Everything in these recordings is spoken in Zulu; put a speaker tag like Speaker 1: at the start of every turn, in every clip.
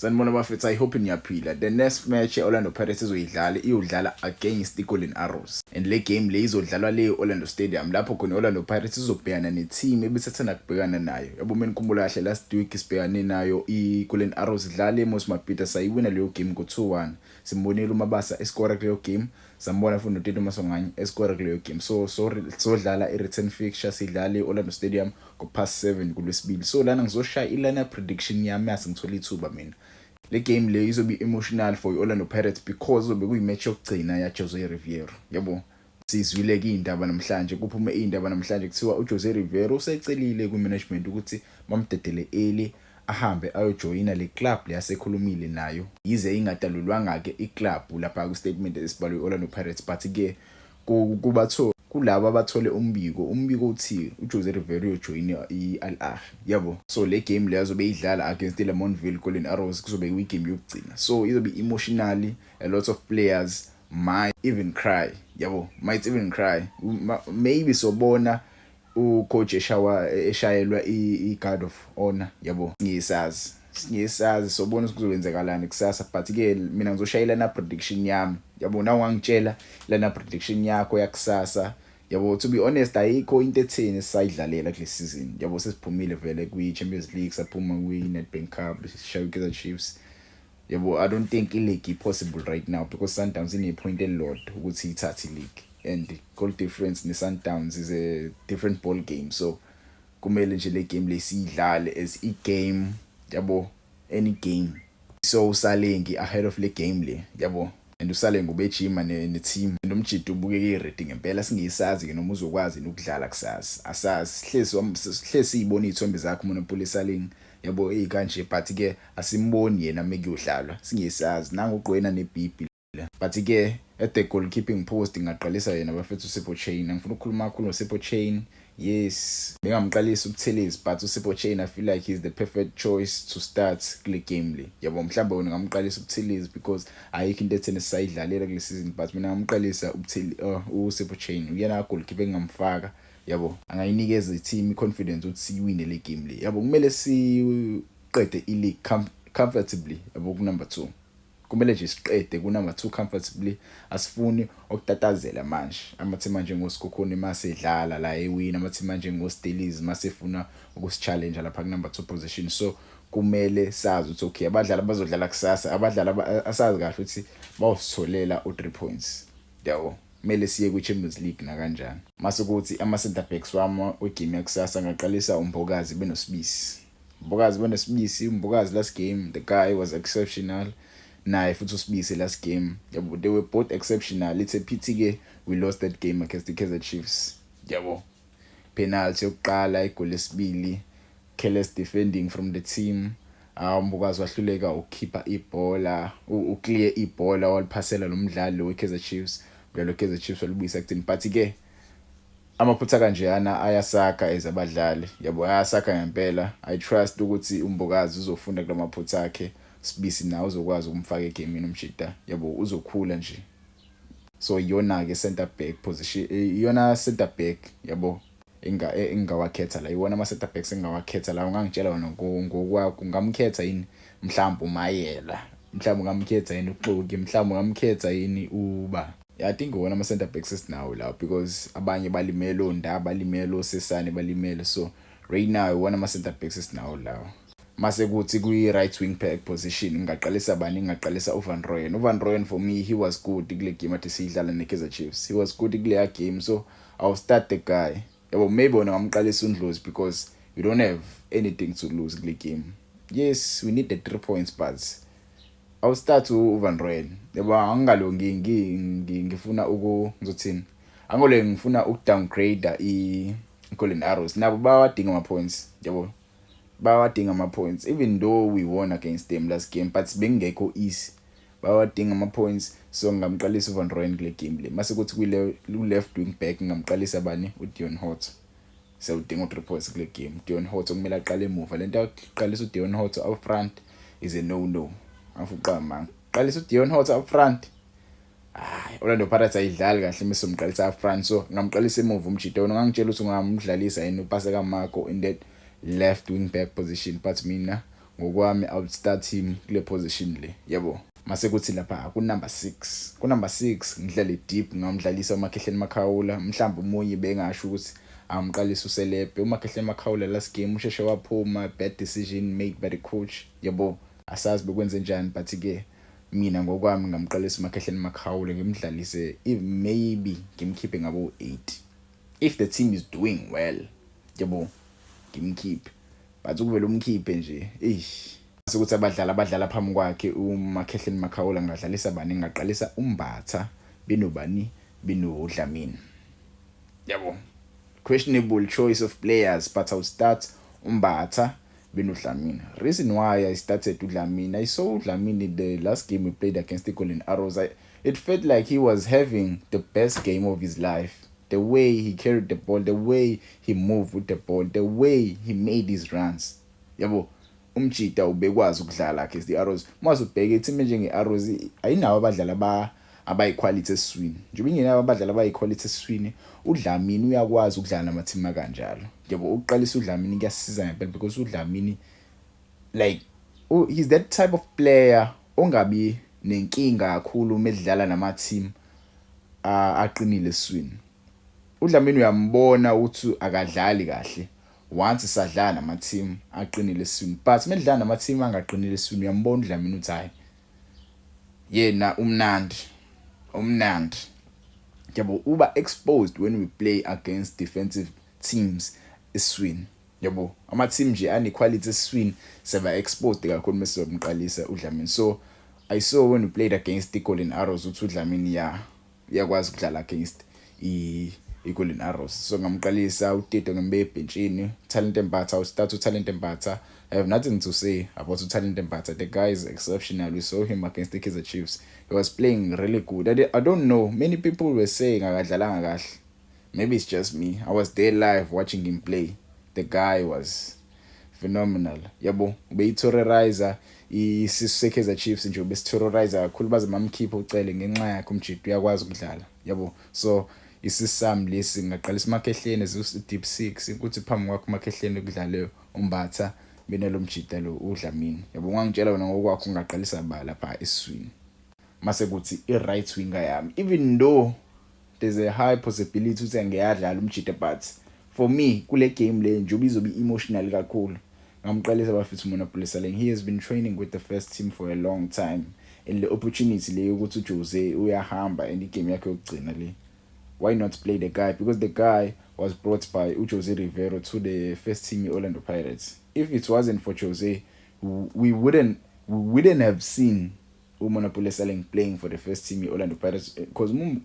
Speaker 1: Sanibona bafethu, I hope niyaphila. The next match e-Orlando Pirates izoyidlala, iyodlala against i-Golden Arrows. And le game le izodlalwa le Orlando Stadium, lapho khona i-Orlando Pirates izobhekana ne-team ebithathanda kubhekana nayo. Yabo, mina ngikhumbula kahle last week sibhekane nayo i-Golden Arrows, idlala eMoses Mabhida, sayiwina leyo game ngo-2-1. Simbonile uMabasa escora kuleyo game, sambona futhi noTito Maswanganyi escora kuleyo game. So sodlala i-return fixture, sidlala e-Orlando Stadium ngo-past 7 kulwesibili. So lana ngizoshaya i-lineup prediction yami yase ngithola ithuba mina. Le game le izobe emotional for i-Orlando Pirates because izobe kuyi-match yokugcina ya-Jose Riveiro. Yabo, sizwile-ke iy'ndaba namhlanje, kuphume iy'ndaba namhlanje, kuthiwa uJose Riveiro usecelile kwi-management ukuthi bamdedele early, ahambe ayojoyina le club le asekhulumile nayo, yize ingadalulwanga-ke i-club lapha ku-statement esibalwe i-Orlando Pirates. But-ke kubatho kulabo abathole umbiko, umbiko uthi uJose Riveiro uyojoyina i-Al Ahly, yabo. So le game le azobe idlala against iLamontville Golden Arrows kuzobe kuyi-game yokugcina, so izobe emotionally, a lot of players might even cry, yabo, might even cry. Maybe sobona ucoach eshawa, eshayelwa i-guard of honor, yabo. Ngisazi sobona ukuthi kuzowenzakalani kusasa, but ke mina ngizoshayela na prediction yami, yabo. Na ungangitshela lana prediction yakho yakusasa, yabo. To be honest, ayikho into etheni esayidlalela kule season, yabo. Sesiphumile vele kwi-Champions League, saphuma kwi-Nedbank Cup, sishaye i-Kaizer Chiefs, yabo. I don't think i-league possible right now because Sundowns ine-point elilodwa ukuthi ithathe i-league, and goal difference ne-Sundowns is a different ball game. So kumele nje le game lesiyidlale as i-game, yabo, any game. So uSaleng ahead of le game le, yabo, and uSaleng ubejima ne-team and umjita ubukeke ready ngempela. Singesazi ke noma uzokwazi ukudlala kusasa, asazi. Sihlezi siyibona izithombe zakhe uMonnapule Saleng, yabo, ezikanje, but ke asimboni yena mekuyodlalwa, singesazi. Nangu ugqwena nebhibhi la, but ke at the goalkeeping post ngaqalisa yena bafethu, uSipho Chaine. Ngifuna ukukhuluma kakhulu ngoSipho Chaine. Yes, bengamqalisa uButhelezi, but uSipho Chaine, I feel like he's the perfect choice to start kule game le, yabo. Mhlawumbe wena ungamqalisa uButhelezi because ayikho into etheni esisayidlalela kule season, but mina ngamqalisa uSipho Chaine. Uyena goalkeeper engingamfaka, yabo, angayinikeza i-team i-confidence ukuthi siyiwine le game le, yabo. Kumele siqede i-league comfortably, yabo, ku number 2. Kumele nje siqede ku number 2 comfortably. Asifuni ukutatazela manje amathima njengoSekhukhune masedlala la ewina, amathima njengoStellies masefuna ukusi-challenge lapha ku number 2 position. So kumele sazi ukuthi okay, abadlali abazodlala kusasa, abadlali asazi kahle ukuthi bawusitholela u3 points, yabo. Kumele siye kwi-Champions League nakanjani. Mase kuthi ama center backs wami wegame yakusasa, ngaqalisa uMbokazi benoSibisi. Mbokazi benoSibisi, uMbokazi last game, the guy was exceptional, naye futhi uSibisi last game, yabo, they were both exceptional. It's a pity ke we lost that game against the Kaizer Chiefs, yabo. Penalty yokuqala, igoli lesibili, careless defending from the team. UMbokazi wahluleka ukukhipha ibhola, uclear ibhola, waliphasela lo mdlali weKaizer Chiefs, umdlalo weKaizer Chiefs walibuyisa kuthini. But ke amaphutha kanjeyana ayasakha as abadlali, yabo, ayasakha ngempela. I trust ukuthi uMbokazi uzofunda kulamaphutha akhe, Sibisi nawe uzokwazi ukumfaka egamini umjita, yabo, uzokhula nje. So iyona ke center back position, iyona center back, yabo, engingawakhetha la, iwona ama center backs engingawakhetha la. Ungangitshela wena ngokwakho, ungamkhetha yini mhlawumbe uMayela, mhlawumbe ungamkhetha yini uXoki, mhlawumbe ungamkhetha yini uba? I think iwona ama center backs esinawo la because abanye balimele, oNda balimele, oSesane balimele, so right now iwona ama center backs esinawo lawo. Mase kuthi kwi-right wing back position ngingaqalisa bani? Ngingaqalisa uVan Rooyen. UVan Rooyen, for me, he was good kule game ade siyidlala neKaizer Chiefs. He was good kuleya game, so I'll start the guy, yabo. Maybe wona ngamqalisa uNdlozi because we don't have anything to lose kule game. Yes, we need the 3 points, but I'll start uVan Rooyen, yabo. Angingalo ngifuna uku, ngizothini, angole ngifuna ukudowngrade i Golden Arrows. Nabo bayawadinga ama points, yabo, bayawadinga ama points, even though we won against them last game, but bengekho easy, bayawadinga ama points. So ngingamqalisa uVan Rooyen kule game le. Mase kuthi kule left wing back ngingamqalisa bani? UDeon Hotto. Siyawudinga u3 points kule game. Deon Hotto kumele aqale emuva. Lento yokuqalisa uDeon Hotto up front is a no no. Afuqa manga qalisa uDeon Hotto up front, hayi, Orlando Pirates ayidlali kahle mase umqalisa up front. So ngamqalisa emuva umjita. Wona ungangitshela ukuthi ungamdlalisa yini uPaseka Mako in that left wing back position, but mina Ngokwami, I would start him kule position le, yabo. Mase kuthi lapha ku number 6, ku number 6 ngidlale deep, ngamdlalisa uMakhehleni Makhawula. Mhlawumbe umunye bengasho ukuthi amqalisa uSelepe. UMakhehleni Makhawula last game usheshe waphuma, bad decision made by the coach, yabo. Asazi bekwenze njani, but ke mina ngokwami ngamqalisa uMakhehleni Makhawula, ngimdlalise, maybe ngimkhiphe ngabo 8 if the team is doing well, yabo, ngimkhiphe. But ukuvela umkhiphe nje, eish. Ukuthi abadlali abadlala phambi kwakhe uMakhehleni Makhawula, ngadlalisa bani? Ngaqalisa uMbatha benobani, benoDlamini, yabo. Questionable choice of players, but I'll start uMbatha benoDlamini. Reason why I started uDlamini, I saw uDlamini the last game we played against the Golden Arrows. It felt like he was having the best game of his life. The way he carried the ball, the way he moved with the ball, the way he made his runs, yabo. Umjita ubekwazi ukudlala against the Arrows. Mase ubheke i-team njenge-Arrows, ayinawo abadlali abayi-quality esiswini. Njengoba ingenawo abadlali abayi-quality esiswini, uDlamini uyakwazi ukudlala nama-team akanjalo, yabo. Ukuqalisa uDlamini kuyasiza ngempela because uDlamini, like, he's that type of player ongabi nenkinga kakhulu uma edlala nama-team aqinile esiswini. UDlamini uyambona ukuthi akadlali kahle once sadlala nama-team aqinile esiswini, but uma edlala nama-team angaqinile esiswini, uyambona uDlamini ukuthi hayi, yena umnandi, umnandi, yabo. Uba exposed when we play against defensive teams esiswini, yabo. Ama team nje ane quality esiswini seba exposed kakhulu mase sizomqalisa uDlamini. So I saw when we played against the Golden Arrows ukuthi uDlamini ya uyakwazi ukudlala against i-Golden Arrows. So ngamqalisa uTito, ngimbe ebhentshini. Talent Mbatha, u-start uTalent Mbatha. I have nothing to say about uTalent Mbatha. The guy is exceptional. We saw him against the Kaizer Chiefs. He was playing really good. I don't know, many people were saying akadlalanga kahle. Maybe it's just me. I was there live watching him play. The guy was phenomenal, yabo. Ubeyiterrorizer isisu seKaizer Chiefs nje, ubesiterrorizer kakhulu baze mamkhipha uCele ngenxa yakhe. Umjita uyakwazi ukudlala, yabo. So isisami lesi, ngaqalisa uMakhehleni as deep six, ukuthi phambi kwakho uMakhehleni kudlale uMbatha benalo mjita lo uDlamini, yabo. Ungangitshela wena ngokwakho, ungaqalisa ba lapha esiswini? Mase kuthi i-right winger yami, even though there's a high possibility ukuthi angiyadlala umjita, but for me kule game le, njengoba izobe emotional kakhulu, ngamqalisa bafethu uMonnapule Saleng. He has been training with the first team for a long time, and le opportunity le yokuthi uJose uyahamba and igame yakhe yokugcina le, why not play the guy? Because the guy was brought by uJose Rivero to the first team, Orlando Pirates. If it wasn't for Jose, we wouldn't have seen uMonnapule Saleng playing for the first team, Orlando Pirates, because uma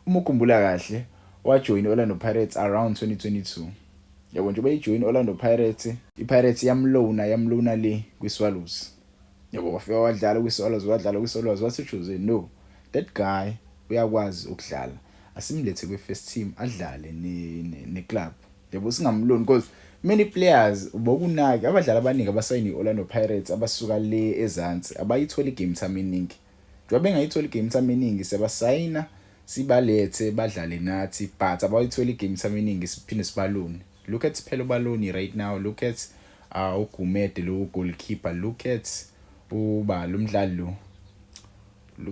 Speaker 1: ukhumbula kahle, wajoin Orlando Pirates around 2022, yabo. Njengoba ijoin Orlando Pirates, iPirates yamlona le kwiSwallows, yabo. Wafika wadlala kwiSwallows, wadlala kwiSwallows. Wathi Jose, "No, that guy uyakwazi ukudlala, asimlethe kwi-first team adlale ne-club, yabo, singamloni." Because many players ubokunaki, abadlali abaningi abasayini i-Orlando Pirates abasuka le ezansi abayitholi game time eningi. Njengoba bengayitholi game time eningi, siyabasayina, sibalethe badlale nathi, but abayitholi game time eningi, siphinde sibalone. Look at Phelo Baloni right now. Look at uGumede lo goalkeeper. Look at uba lo mdlali lo,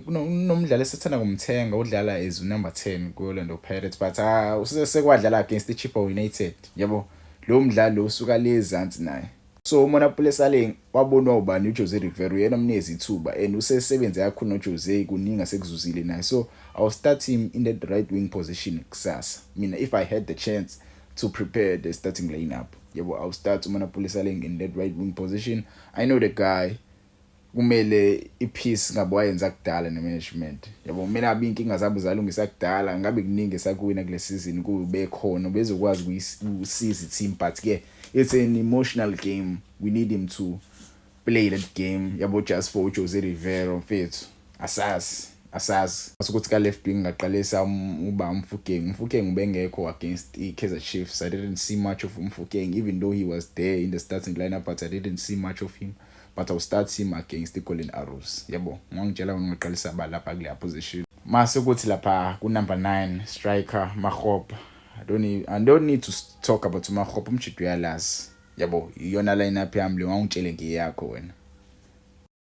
Speaker 1: kunomdlali esithanda kumthenga udlala as number 10 ku-Orlando Pirates, but usekwadlala against iChippa United, yabo. Lo mdlali lo usuka le ezansi naye. So uMonnapule Saleng wabonwa ubani? uJose Rivero, yena omnikeza ithuba, and usesebenze kakhulu noJose, kuningi asekuzuzile naye. So I'll start him in that right wing position kusasa. Mina, if I had the chance to prepare the starting lineup, yebo, I'll start uMonnapule Saleng in that right wing position. I know the guy, kumele ipeace ngabe wayenza kudala ne-management, yabo. Kumele abe inkinga zabo zalungisa kudala, ngabe kuningi esakuwina kule season kube khona bezokwazi ukusiza i-team. But ke it's an emotional game. We need him to play that game, yabo, just for uJose Rivero, mfethu. Asazi, asazi ukuthi ka left wing ngaqalisa uba uMofokeng. UMofokeng ubengekho against iKaizer Chiefs. I didn't see much of uMofokeng even though he was there in the starting lineup, but I didn't see much of him. But I'll start him against the Golden Arrows, yabo. Ngangitshela ngaqalisa ba lapha kule position? Mase kuthi lapha ku number 9 striker, Makgopa. I don't need to talk about uMakgopa. Umjita uyalazi. Yabo, iyona line up yami le, wangitshele ngeyakho wena.